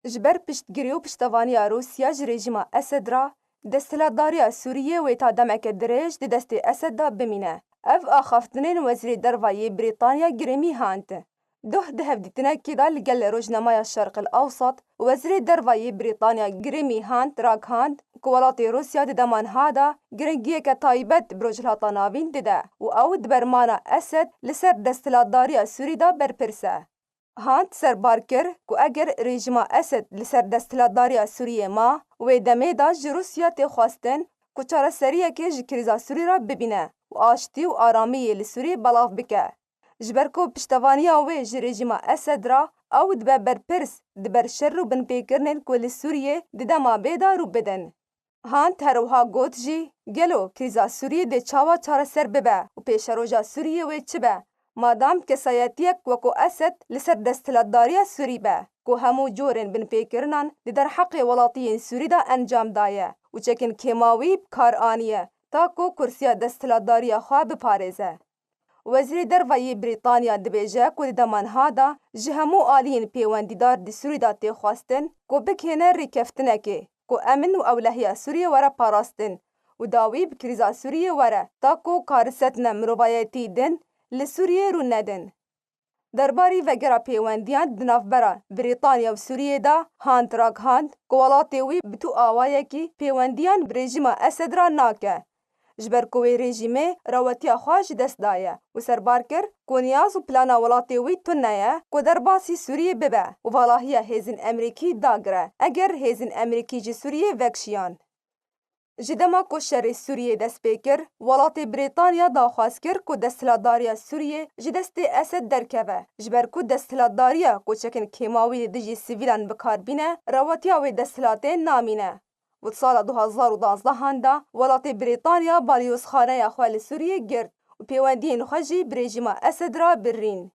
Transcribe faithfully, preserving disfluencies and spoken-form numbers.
Ji ber piştgirî û piştevaniya Rûsya ji rejîma Esed re, desthilatdariya Sûriyê wê ta demeke dirêj di destê Esed de bimîne. Ev axaftinên Wezîrê Derva yê Brîtanya Grimmy Hunt. Doh di hevdîtinekê de li gel rojnameya Şerq el Ewsat, Wezîrê Derva yê Brîtanya Grimmy Hunt ragihan ku welatê Rûsya di dema niha de giringiyeke taybet bi Rojhilata Navîn dide û ew di bermana Esed li ser desthilatdariya Sûrî de berpirs e. Hunt serbar kir ku eger rejîma Esed li ser desthilatdariya Sûriyê ma, wê demê de ji Rûsya tê xwestin ku çareseriyekê ji krîza Sûrî re bibîne û aştî û aramiyê li Sûriyê belav bike. Ji ber ku piştevaniya wê ji rejîma Esed re, ew dibe berpirs di ber şer û binpêkirinên ku li Sûriyê di dema bê de rû bidin. Hunt her wiha got jî, gelo krîza Sûriyê dê çawa çareser bibe û pêşeroja Sûriyê wê çi be, madam kesayetiyek weko Esed li ser desthilatdariya Sûrî be, ku hemû corên binpêkirinan di derheqê welatiyên Sûrî de encam daye û çekên kêmawî bi kar aniye, ta ku kursiya desthilatdariya xwe biparêze. Wezîrê Derva yê Brîtanya dibêje ku di dema niha de ji hemû aliyên pêwendîdar di Sûrî de tê xwestin ku bigihêne rêkeftinekê ku emin û ewlehiya Sûriyê were parastin û dawî bi krîza Sûriyê were, ta ku karisetine mirovayetî din li Sûriyê rû nedin. Derbarî vegera pêwendiyan di navbera Brîtanya û Sûriyê de Hunt ragihand ku welatê wî bi tu awayekî pêwendiyan bi rejîma Esed re nake, ji ber ku wê rejîmê rewetiya xwe ji dest daye û serbar kir ku niyaz û plana welatê wî tune ye ku derbasî Sûriyê bibe û valahiya hêzên Emerîkî dagire, eger hêzên Emerîkî ji Sûriyê vekişiyan. Ji dema ku şerê Sûriyê dest pê kir, welatê Brîtanya daxwaz kir ku desthilatdariya Sûriyê ji destê Esed derkeve, ji ber ku desthilatdariya koçekên kêmawî li dijî sivîlan bi kar bîne, rewetiya wê desthilatê namîne. Û di sala du hazar û duwazdeh de welatê Brîtanya balyozxaneya xwe li Sûriyê girt û pêwendiyên xwe jî bi rejîma Esed re birîn.